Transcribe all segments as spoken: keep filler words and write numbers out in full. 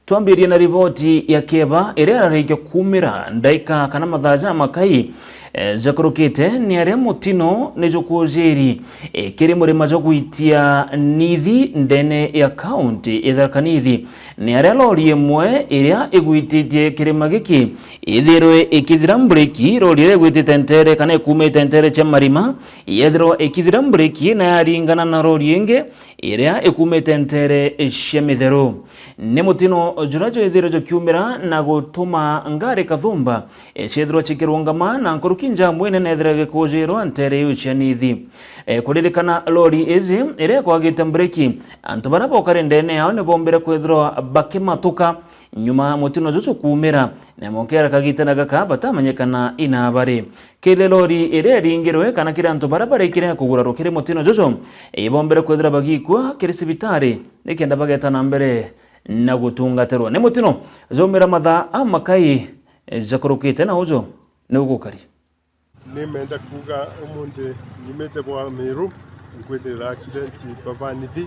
Twambirie na riboti ya Kieba iria irarikia kuumira ndaika kana mathaa jamakai, eh, jakurukite, ni aria mutino ni jukuujiri, eh, kiri murima jwa gwitia nithi ndene ya kaunti ya Tharaka Nithi. Ni aria lori imwe iria igwititie kirima giki ithirwe ikithira mbureki, lori iria igwitite ntere kana ikumite ntere cia marima, yethirwa ikithira mbureki na yaringana na lori ingi iria ikumite ntere cia mitheru. Ni mutino juria jwithirwe jukiumira na gutuma ngari kathumba, e, ciethirwa cikirungama na nkuruki njamu inene ethira gikujirwa ntere iu cia nithi. E, kuririkana lori iji iria ikwagite mbureki, antu baria bokari ndene yao ni bombire kwithirwa bakimatuka nyuma mutino juju kuumira, na mokera kagitana gaka batamenyekana ina bari. Kiri lori iria iringirwe kana kiri antu baria barikire kugurarwa kiri mutino juju, ibombere kwithira bagikua kiri cibitari nikenda bageta na mbere na gutungatirwa. Ni mutino jaumira mathaa amakai jakurukite na uju ni ugukari. Ni menda kuuga umunthi nyumite bwa Miru, nkwithirira accident baba nithi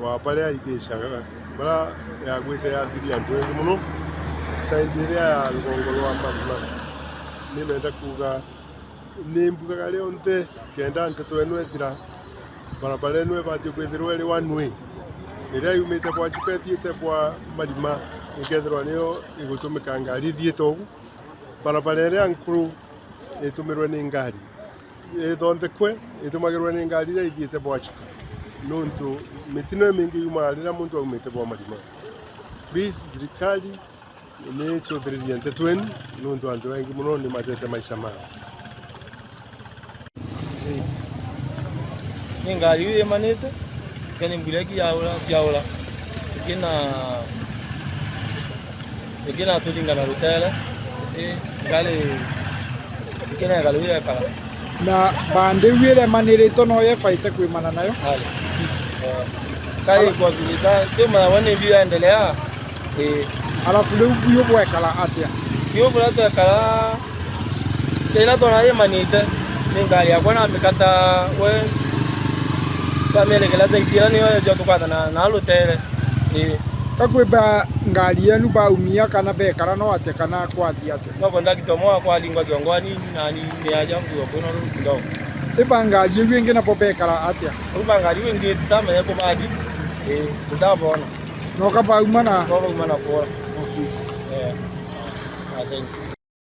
wa baria igicaga, baria yagwite yathiri antu engi mono, side iria ya rugongo rwa Marima. Ni menda kuuga, ni mbugaga rionthe kenda nteto enu ethira barabara enu ibatie kwithirwa iri one way, iria yumite bwa Chuka ithiite bwa Marima, ikethirwa niyo igutumika ngari ithiite ugu. Barabara iria nkuru itumirwe ni ngari, ithonthekwe, itumagirwe ni ngari iria ithiite bwa Chuka, nontu mitino imingi yumaga riria muntu aumite bwa Marima. Please, thirikari ni icuthiririe nteto enu, nontu antu engi mono ni matete maisha mao. Ni ngari iu imanite, ikeni mbura iki yaura, kiaura. Ikina, ikina turingana rutere. Ii, ngari, ikina ngari iu yekara. Na bandi iu iria imanirite no yebaite kwimana nayo? Ari. Eh, kai kwa zilita, tumaya wane biendelea. Ii. Alafu riu biu bwekara atia? Biu buria twekara, riria twona imanite, ni ngari yakwa namikata we, twamierekera side iria niyo eja tukwatana na rutere. Ii. Kakwimba ngari yenu baumia kana bekara no atia kana kwathi atia? No kondakita umwe wakwa aringwa kiongo anini nani ni aja nguo kwina ruu kidogo. Iba ngari iu ingi nabo bekara atia? Riu ba ngari iu ingi tutamenya kubathi. Ii, tutabona. No kabauma na? No bauma na kura. Okay. Eh. Sawa, sawa. Ah, thank you.